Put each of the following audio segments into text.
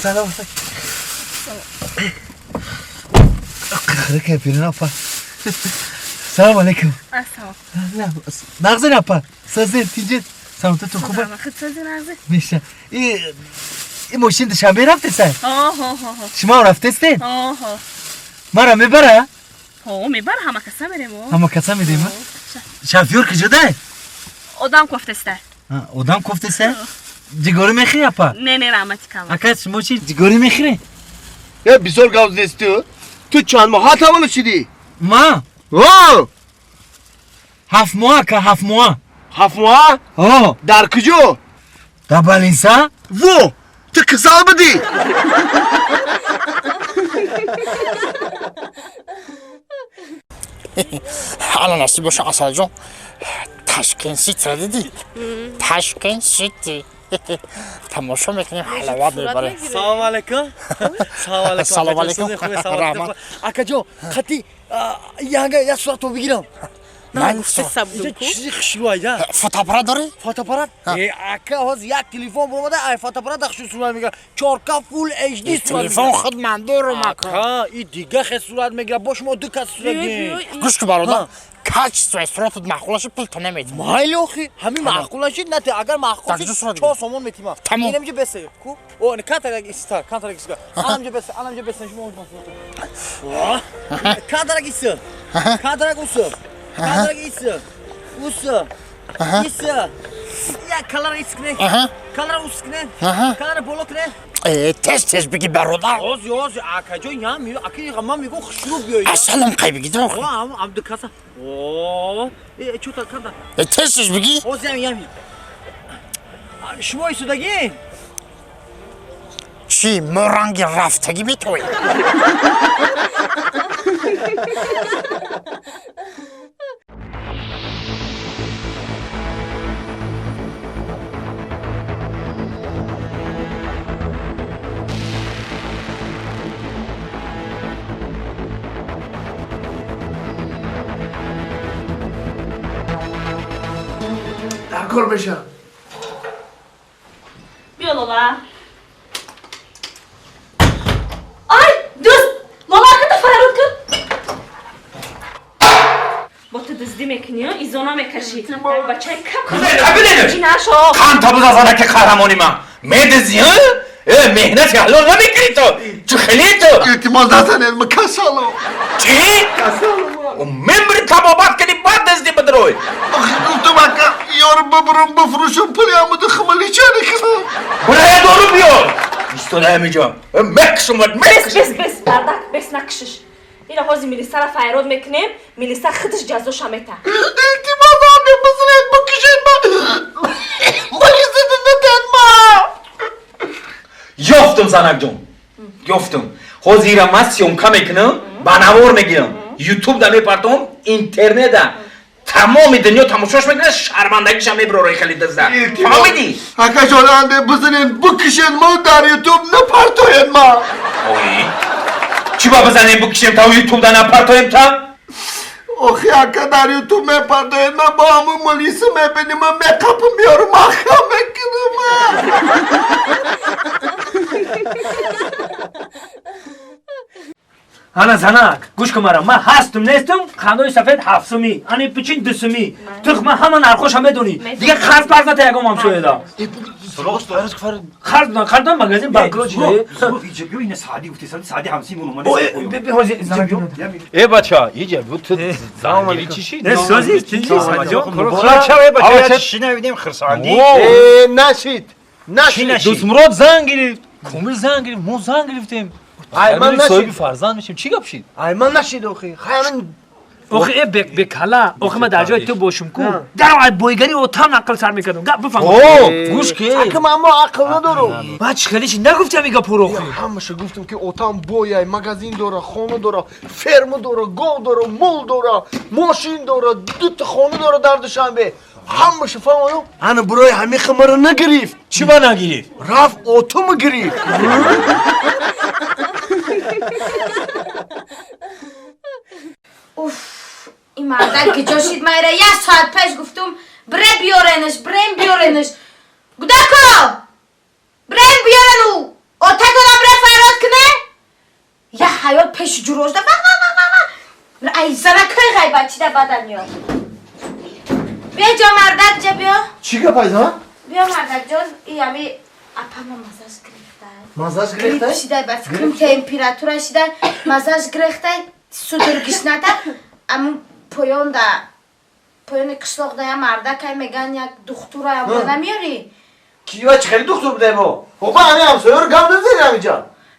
Салом. Апа. Салом алейкум. Ассалом. Нағзин апа. Сазин, тинҷит. Саломататон хуба? Худ сази нағзи. Меша. И мошин Душанбе рафтеса? Ҳо. Шумо рафтестед? Ҳо. Мара мебара? Ҳо, мебара, ҳама каса мерем. Ҳама каса мерем? Шофёр куҷода? Одам кофтеста. Одам кофтеста? Ҷигорӣ мехӯри апа? Не, раҳмати калон. Ака, шумо чи ҷигорӣ мехӯред? Э, бисёр гап нест ту. Ту чанд моҳа таваллуд шудӣ? Ма? О! 7 моҳ ака, 7 моҳ. 7 моҳа? Ҳо. Дар куҷо? Дар больница? Во! Ту касал будӣ? Ҳала насиб боша, Асалҷон. Ташкент Ситира дидӣ? Ташкент Сити. Тамошо мекунем, ҳаловат мебарем. Салом алейкум. Салом алейкум. Салом алейкум. Раҳмат. Акаҷон, хати янга як сурато бигирам. Чизи хушрӯ айда. Фотоаппарат дорӣ? Фотоаппарат? Э, ака, ҳозир як телефон буромада, ай фотоаппарат хушрӯ сурат мегирад. 4К Full HD сурат. Телефон худ ман дорум, ака. Ака, и дига хе сурат мегирад. Бо шумо ду кас сурат гирем. Гӯш кун, бародар. Качествои суратат маъқул шуд, пул то наметӣ. Майли охи, ҳамин маъқул шуд, нате, агар маъқул шуд, 4 сомон метима. Тамом. Инамҷа бесе. Ку? О, кантарак иста, кантарак иста. Анамҷа бесе, анамҷа бесе, шумо. Кантарак иста. Кантарак уса. Кантарак иста. Уса. Иста. Я калара искне. Калара ускне. Калара боло кне. Э, тез тез биги, бародар. Ози, ози, акаҷон, ям, аки ман мегӯм хушрӯ биёй. Асалам қай биги охи. О, ам ам ду каса. О, э, чута канда. Э, тез тез биги. Ози, ям, ям. Шумо истодагӣ? Чӣ, мо ранги рафтагӣ метавоем? Дар кор мешам. Биё, Лола. Ай, дӯст! Лола, аката файрод кун. Бо ту дуздӣ мекунӣ, изона мекашӣ. Бачаи кам. Инашо. Қанта бузазанаки қаҳрамони ман. Медизӣ, э, меҳнати ҳалол намекунӣ ту. Чӣ хеле ту? Илтимос, назанед, ма касалам. Чӣ? Касалам. Мемри табобат кунӣ, баъд дуздӣ бидирой. Охи гуфтам, ака, ёру бибурам, бифурӯшам, пули ҳамуду хималичани кунам. Бурая дору биёр. Истода ҳамиҷо. Мекушам, Бес, бес, бес, бардак, бес, накушиш. Ира ҳозир милисара файрод мекунем, милиса худаш ҷазоша мета. Илтимос, ане бизанед, бикушед ма. Малисада натен ма. Ёфтум, занакҷон. Ёфтум. Ҳозир ира ман съёмка мекунам, ба навор мегирам. Ютубда мепартом, интернетда. Тамоми дунё тамошош мекунад, шармандагиша мебирора хеле дизда. Фаҳмидӣ? Акаҷон, анде бизанед, бикушед ма, дар Ютуб напартоед ма. Ой. Чӣ ба бизанем, бикушем, та Ютубда напартоем та? Охи ака, дар Ютуб мепартоед ма, бо ҳамун милиса мебинем, ма меқапам, меёрам, маҳкам мекунам. Ана занак, гӯш кун мара, ман ҳастум нестум, қандои сафед 7 сумӣ, ани пичин 2 сумӣ, тухма ҳама нархоша медонӣ. Дига қарз парз ната ягон ҳамсояда. Қарз қарз магазин банкрот шуда. Э, бача, иҷа бу ту зангири чӣ шид? Э, сози, чӣ Муборак. Шинавидем, хирсандӣ. Э, нашид. Нашид. Дӯстмурод занг гирифт, Комил занг гирифт, мо занг гирифтем. Ай, ман нашид. Соҳиби фарзанд мешем. Чӣ гап шид? Ай, ман нашид охи. Хай ман Охи, э, бекала, охи, ман дар ҷои ту бошум ку. Дар ай бойгари отам ақл сар мекардам. Гап бифаҳм. О, гӯш ки. Ака, ман мо ақл надорам. Баъд чӣ хеле чи нагуфтам ин гапҳоро охи? Ҳамаша гуфтам, ки отам бояй, магазин дора, хона дора, ферма дора, гов дора, мол дора, мошин дора, дута хона дора дар Душанбе. Ҳамаша фаҳмадам. Ана бурои ҳамин маро нагирифт. Чӣ ба нагирифт? Рафт отума гирифт. Уф, ин мардак ки ҷо шид, майра як соат пеш гуфтум, бре биёренаш, брем биёренаш. Гудако! Брем биёрену! Отатона. Пеши ҷурожда ва ва ва ва ва. Ай занакои ғайбатчида бадан ёд. Биё ҷо мардак ҷа биё. Чӣ гап айзан? Биё мардак ҷон, и ами апама мазаш гирифтай. Мазаш гирифтай? Грип шидай, ба фикрам температура шидай, мазаш гирифтай, судургишната, аму поёнда поёни қишлоқда я мардакай меган як духтура амро намеёрӣ? Ки ва чӣ хеле духтур будай мо? Оба ами ҳамсоёро гап назанӣ ҳамиҷа.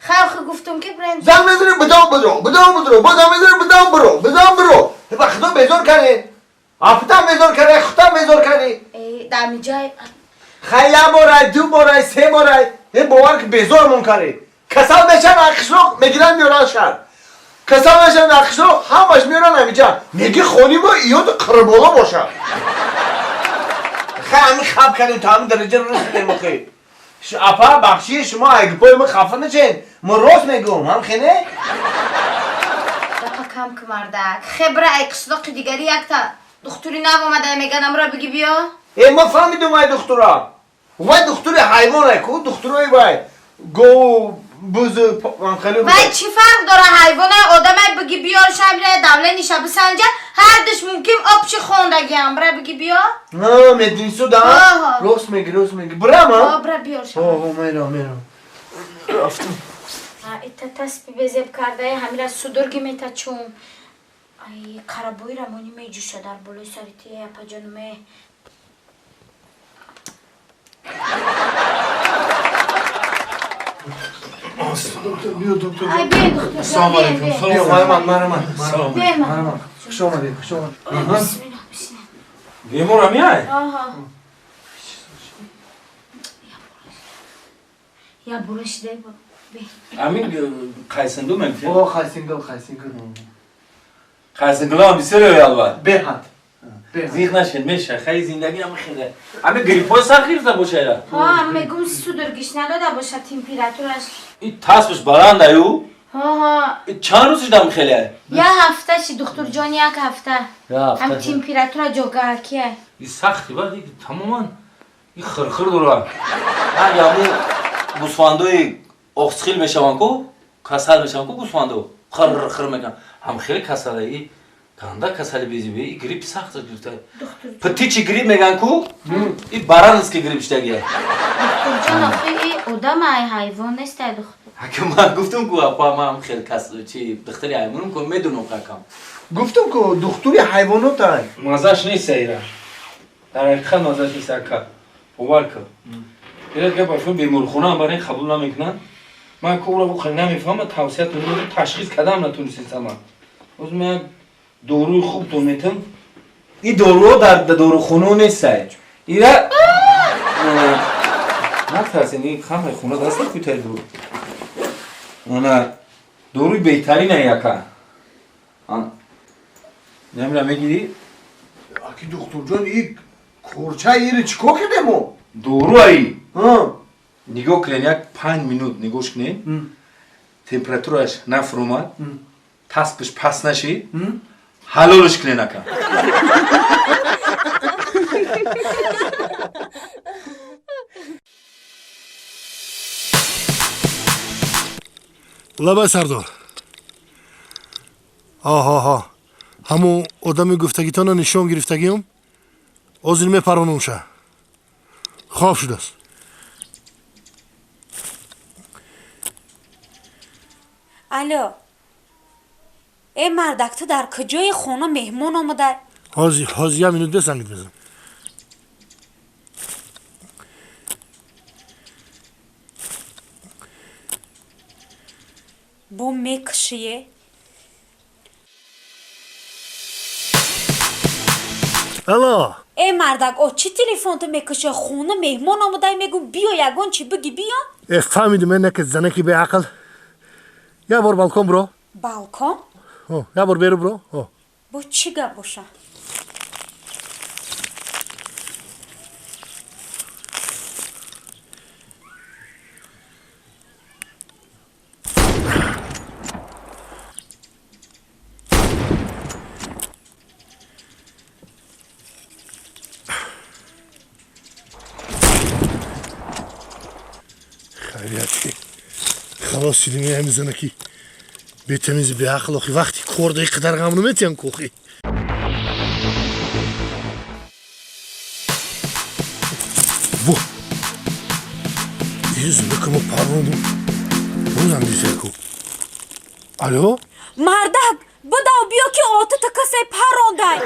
Хайр, хи гуфтум ки бренд. Занг мезанем бидам бидро, бидам бидро, бозам мезанем бидам биро, бидам биро. Ба худо безор кардед. Афтам безор кардед, худам безор кардед. Э, дар ҳамиҷай Хай як борай, ду борай, се борай. Е бовар ки безормон кардед. Касал мешан аз қишлоқ мегиран меоран шаҳр. Касал мешан аз қишлоқ ҳамаш меоран ҳамиҷа. Меги хони мо иёди қирбола бошад. Хай ҳамин хаб кардем то ҳамин дараҷа расидем охи. Апа бахши шумо айгипои мо хафа нашед. Мо рост мегӯм, ҳам хене? Гапа кам ки мардак. Хебра ай қишлоқи дигари якта духтури нав омада меган амро биги биё. Э ма фаҳмидум ай духтура. Вай духтури ҳайвон ку духтурои вай. Гов, буз, хеле Вай чӣ фарқ дора ҳайвонай одамай биги биёр шамра давлениша бисанҷа ҳардуш мумкин обчи хондагиам бра биги биё. На, мединсу да? Аҳа. Рост меги, рост меги. Брам, а? О, бра биёр шам. О, мерам, мерам. Рафтам. Ита таспи безеб кардаи ҳамира судурги метачум. Ай қарабои рамонӣ меҷӯша дар болои сари ти апаҷонуме. Доктор, биё, доктор. Ай биё доктор. Ассалому алайкум. Биё, марҳамат, марҳамат. Биё, Марҳамат. Хуш омадед, хуш омадед. Бисмилла, бисмилла. Бемор ҳамияй? Аҳа. Я бура шидай ба. Ҳамин қайсинду мемтин? О, хайсингл, хайсингл. Қайсингулам бисёр ёй албат. Беҳад. Беҳад. Зиқ нашед, меша. Хай зиндагӣ ҳама хеле. Ҳамин гриппҳои сахт гирифта боша ира. Ҳа, мегум судургиш надода боша температураш. И таспаш баланд аю. Ҳа, И чанд рӯз шидам хеле? Я ҳафта ши духтурҷон як ҳафта. Ҳам температура ҷогаакия. И сахти бад, и тамоман и хирхир дора. Ҳа, яму гӯсфандои оқсхил мешаванд ку, касал мешаванд ку гӯсфандо. Хир хир мекунанд. Ҳам хеле касала и ганда касали безиби, и грипп сахт гирифта. Птичий грипп меган ку, и баранский грипп шидагия. Духтурҷон охи и одам ай ҳайвон нест ай духтур. Ака ман гуфтум ку апа ман хел кас чи духтари ҳайвонум ку медунам какам. Гуфтум ку духтури ҳайвонот ай. Мазаш нест ира. Дар ҳақиқат мазаш нест ака. Бовар кун. Ира гап башон беморхона ҳам барои қабул намекунанд. Ман ку ӯро хеле намефаҳмам, тавсиятон додам, ташхис кардам натонистем ман. Боз ман як доруи хуб тон метам. Ин доруҳо дар дорухонаҳо нестай. Ира натарсен, ин хамаи хона даст накӯтай дору. Она доруи беҳтарин ай ака. Намира мегирӣ? Аки духтурҷон, и корча ири чӣ кор кардем мо? Дору ай. Ҳа. Нигоҳ кунед, як 5 минут нигоҳ кунед. Температураш нафуромад, таспаш паст нашид, ҳалолш кунед ака. Лабай сардор. Аҳаҳа. Ҳамун одами гуфтагитона нишон гирифтагиам, ҳозир мепаронумша. Хоб шудааст. Алло. Э мардак, ту дар куҷои хона меҳмон омада? Ҳозир як минут бесангит мезанам. Бо мекушие? Алло. Э мардак, о чӣ телефон ту мекуши? Хона меҳмон омада, мегӯ биё ягон чӣ биги биё. Э фаҳмидум, э наки занаки беақл. Як бор балкон биро. Балкон? О, як бор беру биро. О. Бо чӣ гап боша? Хайрият ки халос шудем ҳамин занаки Бетамизи беақл, охи вақти кор да иқадар ғам наметиҳам кохи. Во! Ин зинакамо парронду. Бозам дисеку. Алло? Мардак, бидав биё, ки оту ту касе паррондай.